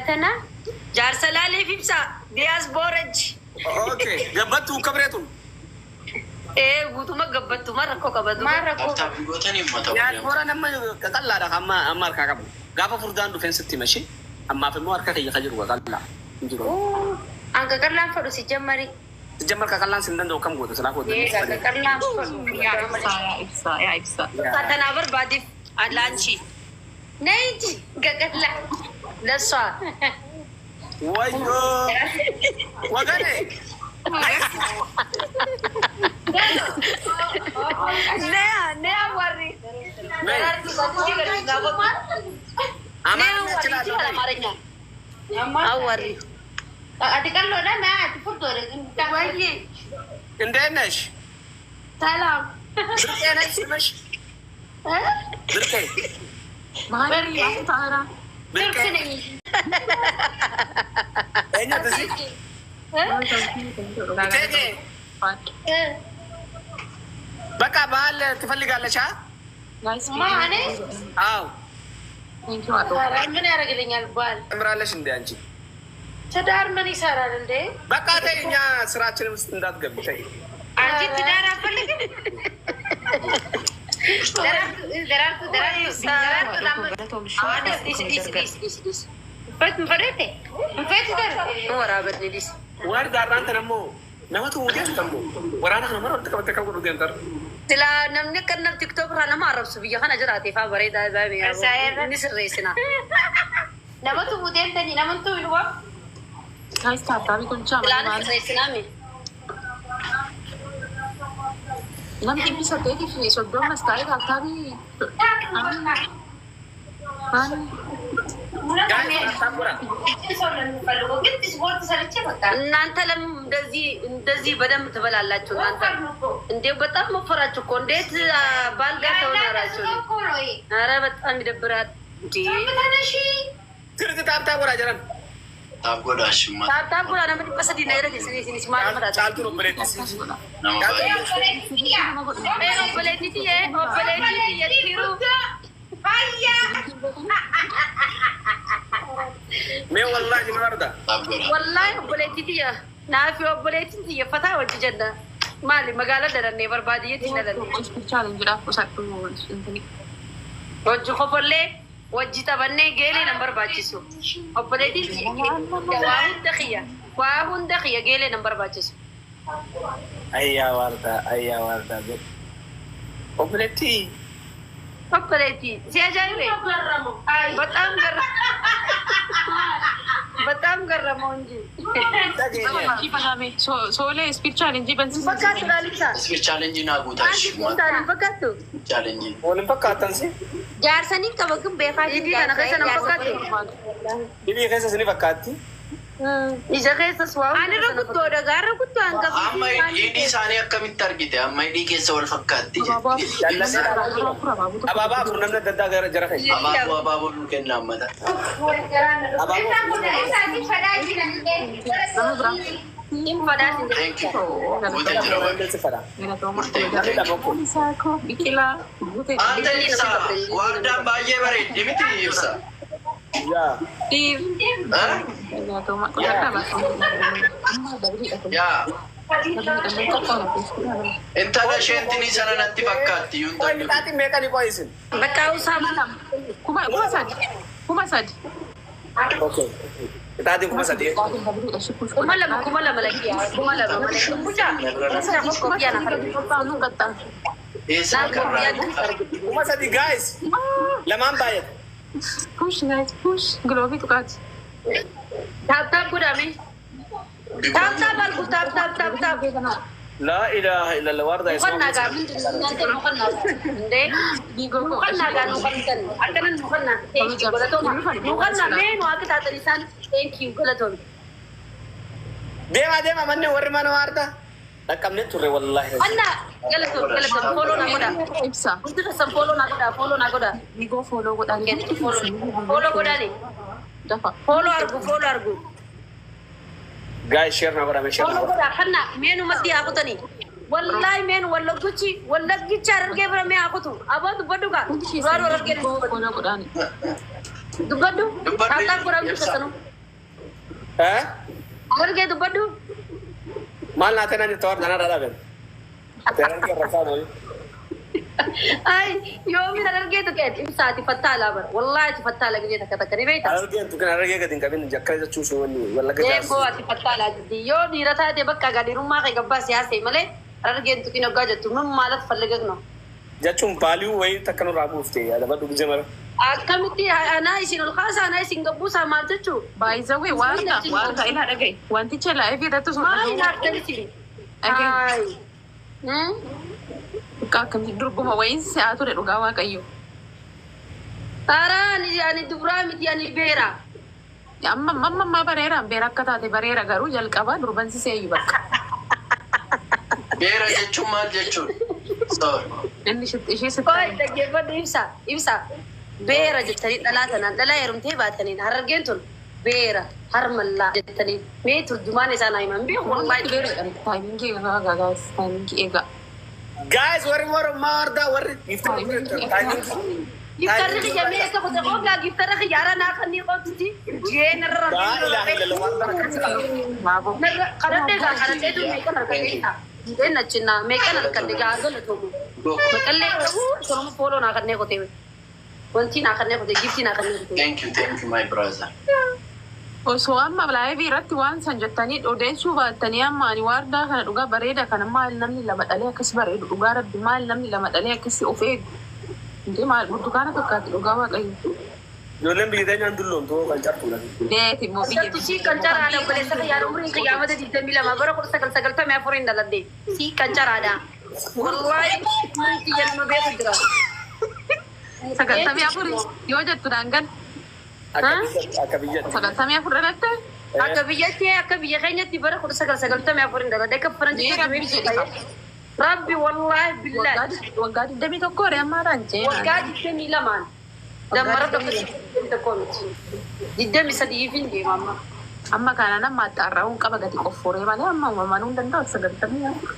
Tana Jaarsa laaliif ibsa diyaaspoora. Okay. Gabbattuu kabreetu. Ee, guutuma gabbattuma rakkoo qabatu. Maal rakkoo? Tap tap gootanii uummata waliin. Diyaaspoora nama qaqallaadha amma amma harkaa qabu. Gaafa furdaan dhufeen sitti himashi. Ammaaf immoo harka kiyya ka jiru qaqallaa. Hin jiru. An qaqallaan fedhu si jammari. Jammar qaqallaan sin danda'u kam goota silaa Ee, goota. qaqallaan fedhu. Yaa ibsaa, yaa ibsaa, yaa ibsaa. Tanaa barbaadiif laanchi. Nayti qaqallaa. ለሷ Wayyoo. Wagane. Nea nea warri Amaarኛ እችላለሁ። አማርኛ አዋሪ። Ati qalloodha naa ati furdoodha. ወይ። እንዴት ነሽ? ሰላም። ብርቄ ነሽ ስምሽ? ብርቄ። Maali ta'ara? ብርቄ። Tursi ነኝ። Eenyutu si? እቴጌ በቃ ባል ትፈልጋለሽ? አ? ማኔ? አዎ። ምን ያደርግልኛል ባል? እምራለሽ እንዴ አንቺ? ትዳር ምን ይሰራል እንዴ? በቃ ተይ፣ እኛ ስራችንም ውስጥ እንዳትገቢ ተይ። አንቺ ትዳር አትፈልግም? ደራርቱ ደራርቱ ደራርቱ ፈት እንፈት ወራበኒ ዲስ Waan gaarraan tan ammoo namatu deemta ammoo waraana kana mara walitti qabattee kan godhu deemtar. Sila namni akka nam TikTok irraa nama arrabsu biyya kana jiraate faa bareedaa ni sirreessina. Namatu deemtanii namantu ilwa. Guys, tap tap gonchaa. Silaa ni sirreessinaa mi? Namni 830 as ta'e tap tapii. Maali? እናንተ ለምን እንደዚህ እንደዚህ በደንብ ትበላላችሁ? እናንተ እንዴ በጣም ወፈራችሁ እኮ፣ እንዴት ባል ጋር ተሆናላችሁ? ኧረ በጣም ይደብራል። እንዴ። Sirriitti tap tap godhaa jiran. Tap godhaa shimma. Tap tap godhaa, nama 300 na jedhate isinis maal fudhata? Caaltuun obboleettis. Nama baay'ee. Obboleettii tiyya, obboleettii tiyya tiruu. Mee wallaahi ni barda. Tap godhaa. Wallaahi obboleettii tiyya, naafi obboleettiin tiyya fataa wajji jenna. Maali magaalaa dalannee barbaadiyyeetti dalanne. Challenge dhaaf qusadhu intini. Wajji kofollee wajji taphannee geelee nan barbaachisu. Obboleettiin tiyya waa hunda kiyya, waa hunda kiyya, geelee nan barbaachisu. Ayyaa waardaa, ayyaa waardaa jedhu. Obboleettii. Obboleettii si ajaa'ibe, በጣም ገረ በጣም ገረመው እንጂ። Dhageenya. Baname soolee speed challenge bansiisa. Fakkaatu laalibsa. Speed challenge naa guutaa shimma. Fakkaattu. Challenge. Waliin fakkaatan si. Jaarsaniin qaba kun beekaa. Hidhii kana keessa nama fakkaattu. Dhibii keessa isin fakkaatti. Ija keessas waa. Ani irra guddoodha, gaarra guddoo hangafa. Amma hidhii isaanii akkamitti argite? Amma hidhii keessa wal fakkaatti Abaaboo. jetti. Jallasee abaabaa afur namni adda addaa gara jara keessa. Abaaboo abaaboo nuu kenna ammata. Abaaboo. Thank you. Guutee jira wayi. Si fada. Murtee Namni guutee. lama kun. Saakoo biqilaa guutee. Anta ibsaa waardaan baay'ee bareeddi miti ibsa. Yaa. Dhiir. Ah? Yaa. Intala isheentinii sana natti fakkaatti yuun Qoy ta'u. lixaatiin meeqani qoy isin? Bakka usaama. 3,000. 3,000. Okay. Lixaatiin 3,000. 2,000, 2,000 lakkiya, 2,000 malee. Mucaa mucaa kokkoo na Eessa karraa? 3,000 guys. Lamaan baay'ata. Push guys, push. Glove tuqaati. Tap tap godhame. Tap tap argu, tap tap tap tap. Laa ilaaha illallah waardaa isa. Mukannaa gaa እናንተ mukannaa እንዴ mukannaa gaa nuqantan akkanan mukannaa, thank you, galatooma mukannaa mee nu akka taatan isaan, thank you, galatoome. Deemaa deemaa manni warri mana waardaa. Dhaqqabne turre wallaahi. Anna galatoome, galatoome, follow na godha. Ibsa. Hundi keessan follow na godha, follow na godha. Nigoo follow godhaa. Follow godhaani. Dafa. Follow argu, follow argu. Guys, share na godhame, share na follow godhame. Godha kanna meenu maddi haa kutani. Wallahi meenu wallaggichi wallaggicha argee bira mee haa kutu aboo dubbadhu gaa duraan warraggee. Follow godhaani. Dubbadhu. Dubbadhu. Tap tap godhaa hundi Ibsa. keessanuu. Eh? Harargee dubbadhu. Maal naa ta'e naan jirta waan kanarraa dhaaben. Ati harargee irra kaa'u. Ay, yoomiin harargee tuqeet ibsaati fattaalaa bara. Wallaahi ati fattaala biyya takka takka ni beektaa? Harargeen tuqin harargee gadi hin qabin jakkana jechuun sun wanni wallagga Deeboo jaarsi. ati fattaalaa jirti. Yoo dhiira taate bakka gaadhiirummaa kee gabbaa siyaasee malee harargeen tuqin hoggaa jettu min maalatu fallagagno. Jechuun baalii wayii takka nurraa buufte adabadhu gizee mara. Akkamitti anaa isin ol kaasaa anaa isin gabbuusaa maal jechuu? By the way, waarda waarda ilaa dhagaye. Wanticha live irratti osoo Maal naaf isin? Dhagaye. Ay. Hmm? Akka akkamitti durbuma wayiin si'aa ture dhugaa waaqayyo. Ara ani dubraa miti ani beera. Amma amma ammaa bareera beera akka taate bareera garuu jalqaba durban si seeyyu bakka. Beera jechuun maal jechuudha? Sorry. Inni ishee sitti Qoy dhaggeeffadhu ibsa ibsa. Beera jettanii dhalaa tanaan dhalaa heerumtee baataniin harargeen tun beera harmallaa jettanii mee turjumaan isaan haa himan beeku wallaahi. Beera timing eegaa guys timing eegaa. Guys warri mormaa wardaa warri giftara. Giftarri kiyya mee akka kute qoogaa giftarri kiyya ara naa kannii qootuti jeen irra Laa ilaaha illallah wardaa akkasii. Baaboo. Kadhadhee gaa kadhadhee tun meeqan harkadhee jeen achinnaa meeqan harkadhee gaa galatoomu. Maqallee qabu soloma fooloo naa kannee qotee wanti naa kannee qotee giftii naa kannee qotee. Thank you, thank you, my brother. Osoo amma live irratti waan san jettanii odeessuu baattanii amma ani waardaa kana dhugaa bareeda kana maal namni lama dhalee akkas bareedu dhugaa rabbi maal namni lama dhalee akkasi of eegu. Intee maal burtukaana fakkaatti dhugaa waaqayyo. Ijoolleen biyya teenyaan dulloomtu kan cartuudha. Deeti immoo biyya Sartu sii kan caraadha obboleessa kiyyaa umriin kiyyaamata 22 bara 1994 dhaladhe sii kan caraadha. Wallaahi umriin kiyya nama beeku jira. 94 yoo jettu daangan Akka biyyatti. 94 dhalatte. Akka biyyatti akka biyya keenyatti bara 1994 dhaladhe akka Mee faranjii rabbi jedhi. Rabbi wallaahi billaahi. Waggaa 21 horii ammaadhaan ceena. Waggaa 22 dammara tokko 21 miti. 23 fin deema amma. Amma kana nama axxaarra'uun qaba gadi qofforee malee amma uumamanuu hin danda'u 94.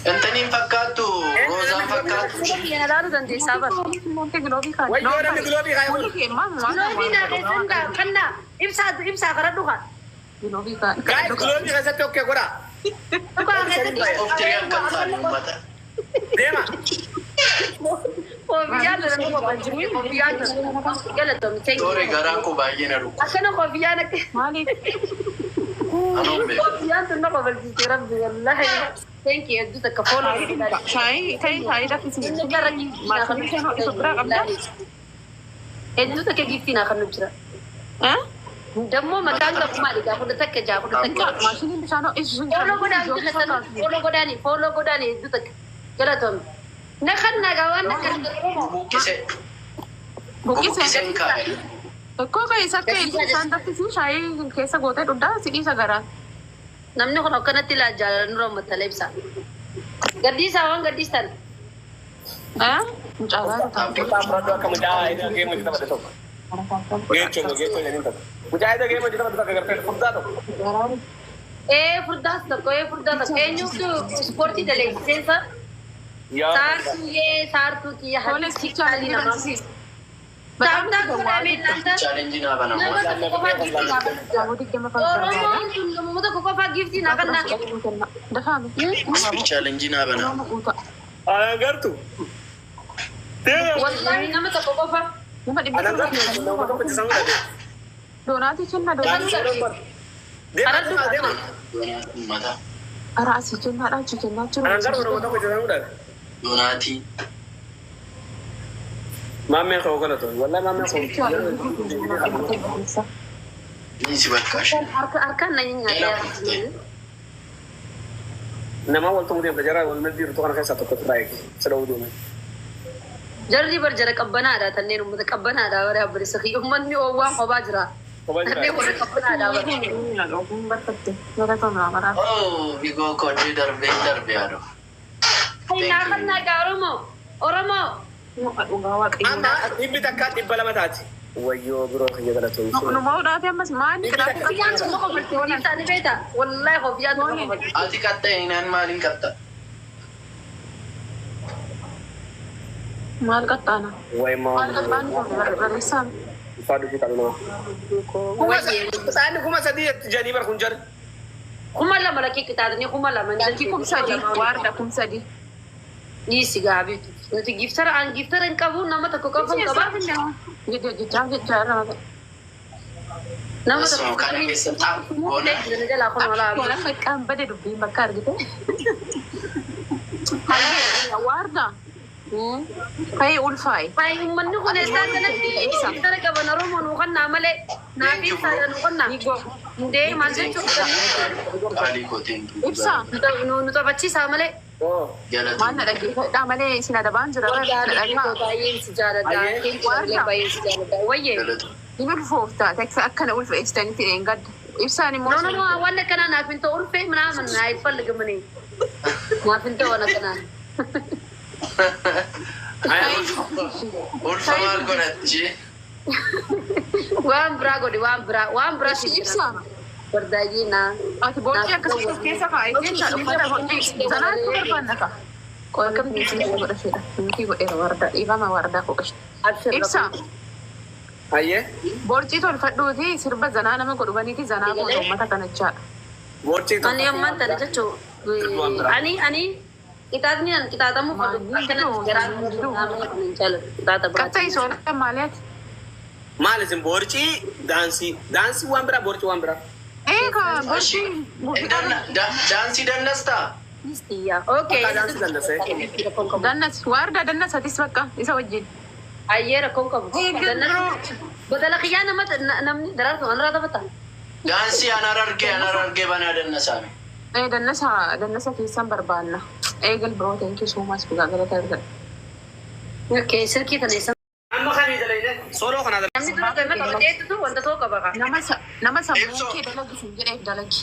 Intaniin fakkaattu, Roozaan fakkaattu. Biyya na laaluu dandeessaa bara. Monte glove kaan. Wayyoo namni glove kaayee Mulli kee maal Glove naa keessan gaa kanna ibsaa ibsaa karaa dhugaa. Glove kaan. Guys glove keessatti okay godhaa. Dhugaa keessatti. Of tiree akkam ta'an uummata. Deema. Koofiyyaa lola koofiyyaa lola. Galatoomii thank Toore you. garaan koo baay'ee na dhukkuba. Akkana koofiyaan akka Maaliif? Anoo hin beeku. koofiyaan tun na kofalchiiste rabbi wallaahi. Thank you hedduu takka fooloo. Shaayii ta'ii shaayii danfisi. Inni gara giftii naa Maashinii shan isa biraa qabdaa? Hedduu takka giftii naa kan jira. Dammoo maqaan qabu maali gaa kudha takka jaa kudha takka. Maashiniin bishaan ho'isu sun Follow godhaan hundi keessan follow godhaani follow godhaani hedduu takka galatoomii. Na kan nagaa waan akka Buqqisee. Buqqisee. Buqqiseen kaa'e. Tokko keessa akka isaan danfisii shaayii keessa gootee dhugdaa si dhiisa garaa. Namni kun akkanatti ilaa jaalala nurra uummata ibsa. Gaddiisaa waan gaddiistan. Mucaalaa Kutaa fudhadhu akka mucaa aayidaa game hojii taphate tokko. Geechoo geechoo jedhanii tokko. Mucaa aayidaa game hojii taphate tokko gartee furdaa tokko. Ee furdaas tokko ee furdaa tokko eenyutu ispoortii daleessiseensa. Yaa. Saartuu yee saartuu kiyya Tole haadhi challenge namaa. danfisiisa. Taaptaa godhamee ilaalta. Challenge naa bana. Nama tokko qofaa giftii naa kenna. Oromoon tun nama tokko qofaa giftii naa kenna. Dafaame. Challenge naa bana. Agartu. Deema. Wallaahi nama tokko qofa. Nama dhibba Anan gartu nama tokko itti sanuu dhabe. Doonaatii kenna doonaatii. Deema deema deema. Doonaatii uummata. Ara asii kennaadha achi kennaa jiru. Anan gartu nama tokko itti sanuu dhabe. Doonaatii. Maammeen koo galatu. Wallahi maammeen koo. Ni si bakka ishee. Harka harkaan na nyaata. Nama wal tumuu deemta jara wal maddi jirtu kana keessaa tokko irraa eegi. Sida uduume. Jarri bar jara qabbanaadha tanneen uummata qabbanaadha warra abbalisa kiyya uummanni oowwaan kophaa jira. Kophaa jira. Tanneen warra qabbanaadha bara. Oh, bigoo koddee darbee darbee haadha. Naa kan naa Oromoo Oromoo. Amma 100 200 taati. Wayyoo biroo kiyya galatu. Numa ammas maal Kofiyyaan sun qofa bulti isaanii beektaa wallaahi kofiyyaan sun qofa bulti. Ati qaxxee naan maaliin qaxxa? Maal qaxxaana? Way Maal qaxxaana barreessaan? Ulfaadhu fi qaluu nama. Isaani 3000 jedhanii bar kun jara. 2000 lakkii qixaaxanii 2000. Lakkii 3000 waarda 3000. Dhiisi gaabiitu. Nuti giftara an giftara hin qabu nama tokko qofa hin qaba. Jechaaf jechaa nama Nama Osoo tokko kana keessa taa'u goona. jalaa kun walaa. Goona maqaan bade dubbiin bakka argite. Waarda. Fayi ulfaayi. Fayi uummanni kun eessaa kanatti giftara qaban Oromoo nu kannaa malee naafi ibsaadha nu kannaa. Hundee maal jechuun Qaalii kootiin. Ibsa. nu taphachiisaa malee. Maal na dhaggeeffadhaa malee isin adabaan jira. Na dhagaa. Baay'een si jaaladha. Baay'een si jaaladha. Wayyee. Ni ulfoofta. Akkana ulfeessitanitti dheengadda. Ibsaan immoo. No no no waan akkanaa naaf hin ta'u ulfee ምናምን አይፈልግም እኔ naaf hin ta'u waan akkanaa. Ulfa maal godhatti ishee? Waan biraa godhi waan biraa waan biraa si Ibsa. Bardaayyee naa. Ati boorcii akkasii of keessa kaa'ee jecha uffata hodhii sanaatu barbaanna ka'a. Akkamitti isin godhasheedha. Nuti godheera warda dhiifama wardaa qoqashte. Ibsa. Ayyee. Boorcii tolfadhuuti sirba zanaa nama godhubaniiti zanaa goota uummata kanachaadha. Boorcii Ani ammaan tana jechuun ani ani qixaaxni an qixaaxamuu fadhu akkanatti garaa hin jaalladhu qixaaxa biraa. Qatta isoolaa maaliyaati? Maal isin boorcii daansii daansii waan biraa boorcii waan biraa. Eegaa boorcii. Daansii dannastaa? Okay. Daansii dandasee. Dannas waardaa dannas atis bakka isa wajjin. Ayyee rakkoon qabu. Badala kiyyaa nama namni daraartu anarraa taphata. Daansii anar argee anar argee banaa dannasaame. Ee dannasa dannasa keessan barbaanna. Eegal biroo thank you so much dhugaa galata argadha. Okay silkii tana eessa. Amma kamii dalayne sooloo kanaa dalayne. Namni dura galma taphateetu wanta ta'uu qaba kaa. Nama sammuu kee dalagu sun jedheef dalagi.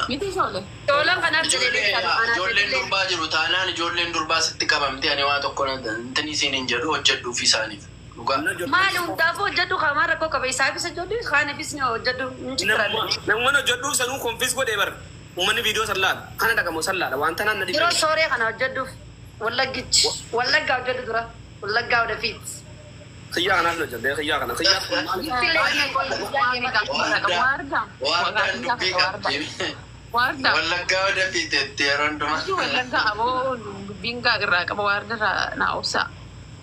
Miti ijoollee. Toolaan kanaaf jedhee Ijoolleen durbaa jiru taanaan ijoolleen durbaa sitti qabamte ani waa tokko intini isiin hin jedhu hojjedhuuf isaaniif. Dhugaa. Maali hundaafuu hojjedhu qaamaan rakkoo qaba isaafis hojjedhu kaanifis ni hojjedhu hin jira. Namummaan hojjedhuuf sanuu konfis godhee bar. Uummanni viidiyoo san laala. Kana dhaqamu san laala. Waan tanaan na Yeroo dhibe. sooree kana hojjedhuuf wallaggichi wallaggaa hojjedhu dura wallaggaa ወደፊት Xiyyaa kanaaf na hojjedhe xiyyaa kana xiyyaa kun maal? Waardaa. Waardaan dubbii qabdi. Waardaa. Wallaggaa wadafiit jettee yeroo hundumaa. Wallaggaa aboo dubbiin irraa qaba waardarraa naa obsa.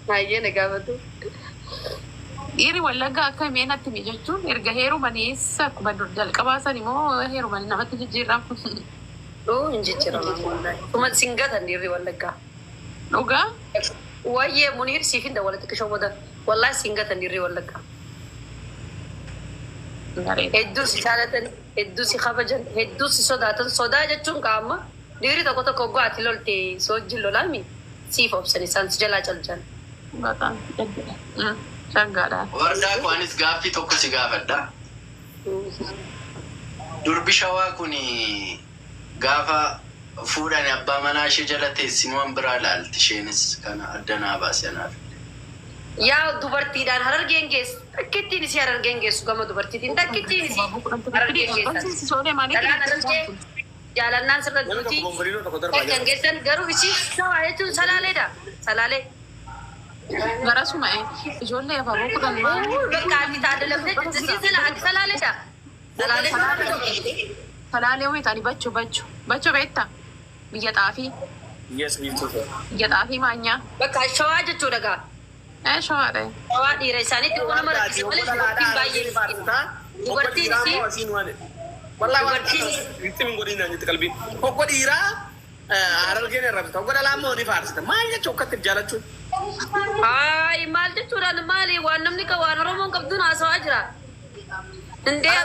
Baay'ee na gaafatu. Dhiirri wallaggaa akka himee natti hime jechuun erga heerumaniis akkuma dur jalqabaa san immoo heerumanii namatti jijjiiramu. Oo hin jijjiiramu. Kuma singatan dhiirri wallaggaa. Dhugaa? Wayyee Muniir siif hin dawwala xiqqishoo booda wallaahi singatan dhiirri wallaggaa. Hedduu si jaalatan, hedduu si kabajan, hedduu si sodaatan. Sodaa jechuun qaama dhiirri tokko tokko oggaa ati lolte si wajjin lolaami siif obsan isaan si jalaa caljan. Bataan shaggaadha. Wardaa koo anis gaaffii tokko si gaafadha. Durbi shawaa kun gaafa fuudhan abbaa manaa ishee jala teessimuun biraa laalti isheenis kana adda naa baase anaaf. Yaa dubartiidhaan harargeen geessu takkittiin isii harargeen geessu gama dubartiitiin takkittiin isii harargeen geessan. Dhalaan harargee jaalannaan sirra Namni tokko duutii bomboliinoo tokko darbaa kan jira. geessan garuu isii shawaa jechuun salaaleedha. Salaalee. Garasuma ijoollee abaaboo kudhan maal? Bakka ati taadalamtee jirti sii sala ati salaaleedha. Salaalee. Salaalee wayita ani bacho bacho bacho beektaa biyya xaafii Yes, biiftuu. biyya xaafii maanyaa. Bakka shawaa jechuudha gaa. Ee shawaadha. Shawaa dhiira isaaniitti waan nama rakkise malee dubartiin baay'ee dubartiin isii Wallahi itti min godhin naan jette qalbiin. Hoggo dhiiraa harargeen irraa hoggo dhalaa immoo ni faarsita. Maal jechuu akkatti jaalachuun? Ay maal jechuudhaan maali waan namni qabu waan Oromoon qabduun haasawaa jira. Indee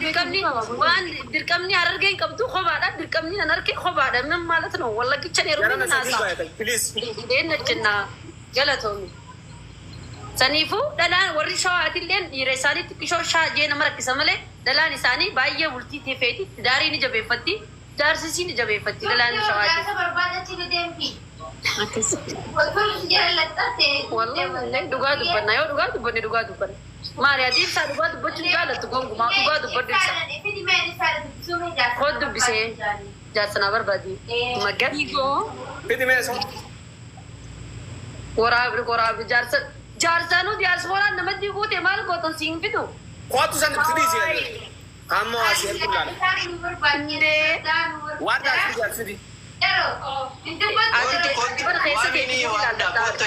dirqamni waan dirqamni harargeen qabdu kophaadha dirqamni nan harkee kophaadha min ማለት ነው wallaggicha Gara heerumni na sadii haasawa. baay'atan. Please. Indeen najjannaa galatoomi. Saniifuu dhalaan warri shawaatilleen dhiira isaanii xiqqishoo shaajee nama rakkisa malee dhalaan isaanii baay'ee bultii teefeeti daarii ni jabeeffatti jaarsisii ni jabeeffatti dhalaan shawaati. Akkas. Wallahi dhugaa dubbanna yoo dhugaa dubbanne dhugaa dubbanna. Maali ati ibsaa dhugaa dubbachuun jaalattu gonkumaa dhugaa dubbadhu ibsa. Koo dubbisee jaarsa naa barbaadi. Maggan Igoo Fidi mee so. waraabi waraabi jaarsa Jaarsaanuu diyaaspooraan namatti guute maal gootan siin fidu? Kootu san itti dhiisi. Ammoo asii ergu laala. Waardaa asii fidi. Kottu kottu Bara keessa waamini deemtee waardaa ilaalta. kottu.